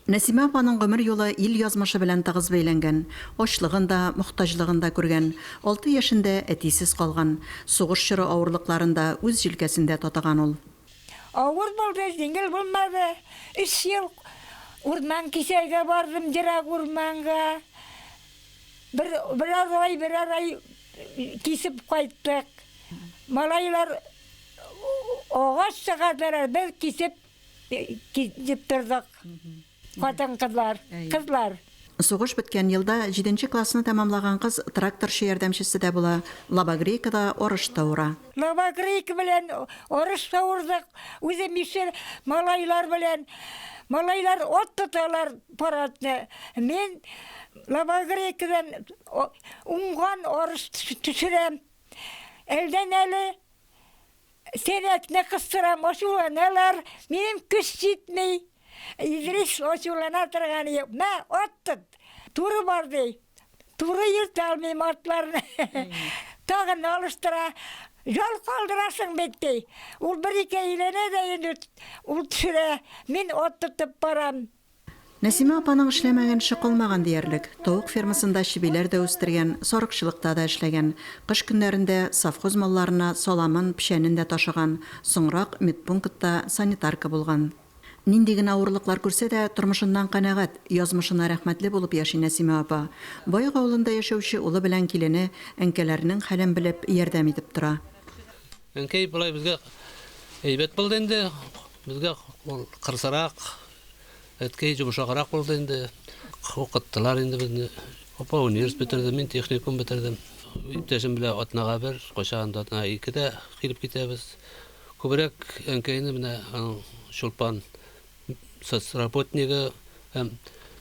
Нәсимә апаның гомер юлы ил язмышы белән тыгыз бәйләнгән. Ачлыгын да, мохтаҗлыгын да күргән. Алты яшендә әтисез калган. Сугыш чоры авырлыкларын да үз җилкәсендә татыган ул. Авыр булды, җиңел булмады. Өч ел урман кисәргә бардым, ерак урманга. Бер, берәр ай, берәр ай кисеп кайттык. Малайлар агач чыгардылар, без кисеп Китеп тордык. Хатын-кызлар, кызлар. Сугыш беткән елда җиденче классны тәмамлаган кыз тракторчы ярдәмчесе дә була, лобогрейкада арыш та ура. Лобогрейка белән арыш та урдык, үзем ише малайлар белән. Малайлар ат тоталар пар атны. Мин лобогрейкадан уңган арыш төшерәм. Әлдән-әле Сәнәкне кыстырам, ачуланалар, минем көч җитми. Идрис ачулана торган юк. Мә, ат тот. Туры бар, ди. Туры йөртә алмыйм атларны. Тагын алыштыра. Ял калдырасың бит, ди. Ул бер-ике әйләнә дә инде ул төшерә. Мин ат тотып барам. Нәсимә апаның эшләмәгән эше калмаган диярлек. Тавык фермасында чебиләр дә үстергән, сарыкчылыкта да эшләгән. Кыш көннәрендә совхоз малларына саламын, печәнен дә ташыган, соңрак медпунктта санитарка булган. Нинди генә авырлыклар күрсә дә, тормышыннан канәгать, язмышына рәхмәтле булып яши Нәсимә апа. Баек авылында яшәүче улы белән килене әнкәләренең хәлен белеп, ярдәм итеп тора. Әнкәй болай безгә әйбәт булды инде. Безгә ул кырысрак, Әткәй йомшаграк булды инде. Укыттылар инде безне. Апа университет бетерде, мин техникум бетердем. Иптәшем белән атнага бер, кайчагында атнага ике дә килеп китәбез. Күбрәк әнкәйне менә аның Чулпан соцработнигы һәм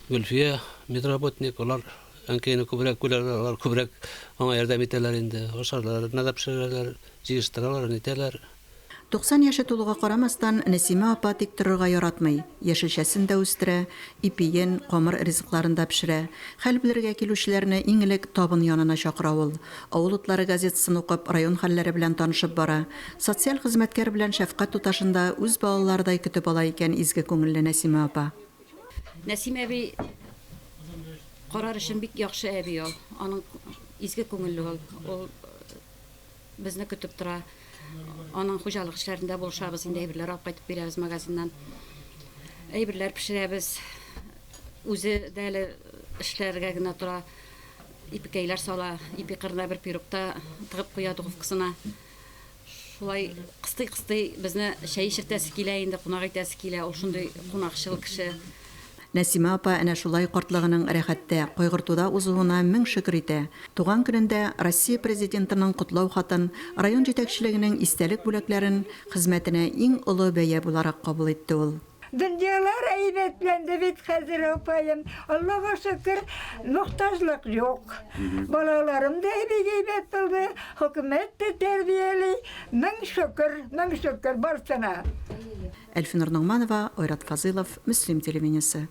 Гөлфия медработник, алар әнкәйне күбрәк күрәләр, алар күбрәк аңа ярдәм итәләр инде. Ашарларына да пешерәләр, җыештыралар, нитәләр. 90 яше тулуга карамастан, Нәсимә апа тик торырга яратмый, яшелчәсен дә үстерә, ипиен, камыр ризыкларын да пешерә. Хәл белергә килүчеләрне иң элек табын янына чакыра ул. Авыл утлары газетасын укып, район хәлләре белән танышып бара. Социаль хезмәткәр белән шәфкать туташын да үз балаларыдай көтеп ала икән изге күңелле Нәсимә апа. Нәсимә әби карар өчен бик яхшы әби ул. Аның изге күңелле ул. Ул Безне көтеп тора. Аның хуҗалык эшләрендә булышабыз, инде әйберләр алып кайтып бирәбез магазиннан. Әйберләр пешерәбез. Үзе дә әле эшләргә генә тора. Ипекәйләр сала, ипи кырына бер пирог та тыгып куя духовкасына. Шулай кыстый-кыстый безне чәй эчертәсе килә инде, кунак итәсе килә. Ул шундый кунакчыл кеше. Нәсимә апа әнә шулай картлыгының рәхәттә, кайгыртуда узуына мең шөкер итә. Туган көнендә Россия Президентының Котлау хатын, район җитәкчелегенең истәлек бүләкләрен хезмәтенә иң олы бәя буларак кабул итте ул. Дөньялар әйбәтләнде бит хәзер, апаем. Аллага шөкер, мохтаҗлык юк. Балаларым да бик әйбәт булды, хөкүмәт тә тәрбияли. Мең шөкер, мең шөкер барсына. Әлфинур Ногманова, Айрат Фазыйлов, Мөслим телевидениесе.